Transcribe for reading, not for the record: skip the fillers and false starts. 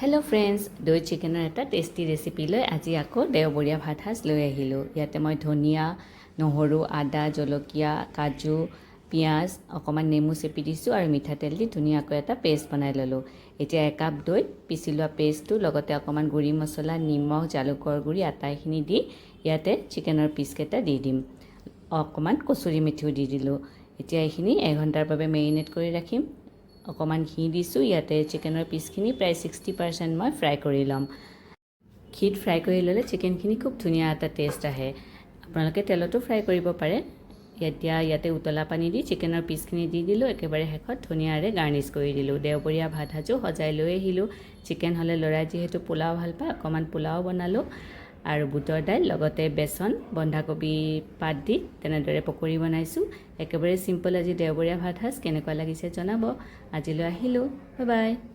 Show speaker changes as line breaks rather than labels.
Hello' friends, দৈ চিকেনৰ এটা টেষ্টি ৰেচিপি লৈ আজি আকৌ দেওবৰীয়া ভাত সাজ লৈ আহিলোঁ। ইয়াতে মই ধনিয়া, নহৰু, আদা, জলকীয়া, কাজু, পিঁয়াজ, অকণমান নেমু চেপি দিছোঁ আৰু মিঠাতেল দি ধুনীয়াকৈ এটা পেষ্ট বনাই ল'লোঁ। এতিয়া একাপ দৈত পিচি লোৱা পেষ্টটো, লগতে অকণমান গুড়ি মছলা, নিমখ, জালুকৰ গুড়ি আটাইখিনি দি ইয়াতে চিকেনৰ পিচকেইটা দি দিম। অকণমান কচুৰি মেথিও দি দিলোঁ। এতিয়া এইখিনি এঘণ্টাৰ বাবে মেৰিনেট কৰি ৰাখিম। অকণমান ঘি দিছোঁ ইয়াতে। চিকেনৰ পিচখিনি প্ৰায় 60% মই ফ্ৰাই কৰি ল'ম। ঘিত ফ্ৰাই কৰি ল'লে চিকেনখিনি খুব ধুনীয়া এটা টেষ্ট আহে। আপোনালোকে তেলতো ফ্ৰাই কৰিব পাৰে। এতিয়া ইয়াতে উতলা পানী দি চিকেনৰ পিচখিনি দি দিলোঁ। একেবাৰে শেষত ধনিয়াৰে গাৰ্নিছ কৰি দিলোঁ। দেওবৰীয়া ভাত সাজো সজাই লৈ আহিলোঁ। চিকেন হ'লে ল'ৰাই যিহেতু পোলাও ভাল পায়, অকণমান পোলাও বনালোঁ আৰু বুটৰ দাইল, লগতে বেচন, বন্ধাকবি পাত দি তেনেদৰে পকৰি বনাইছোঁ। একেবাৰে চিম্পল আজি দেওবৰীয়া ভাত সাজ। কেনেকুৱা লাগিছে জনাব। আজিলৈ আহিলোঁ, বাই বাই।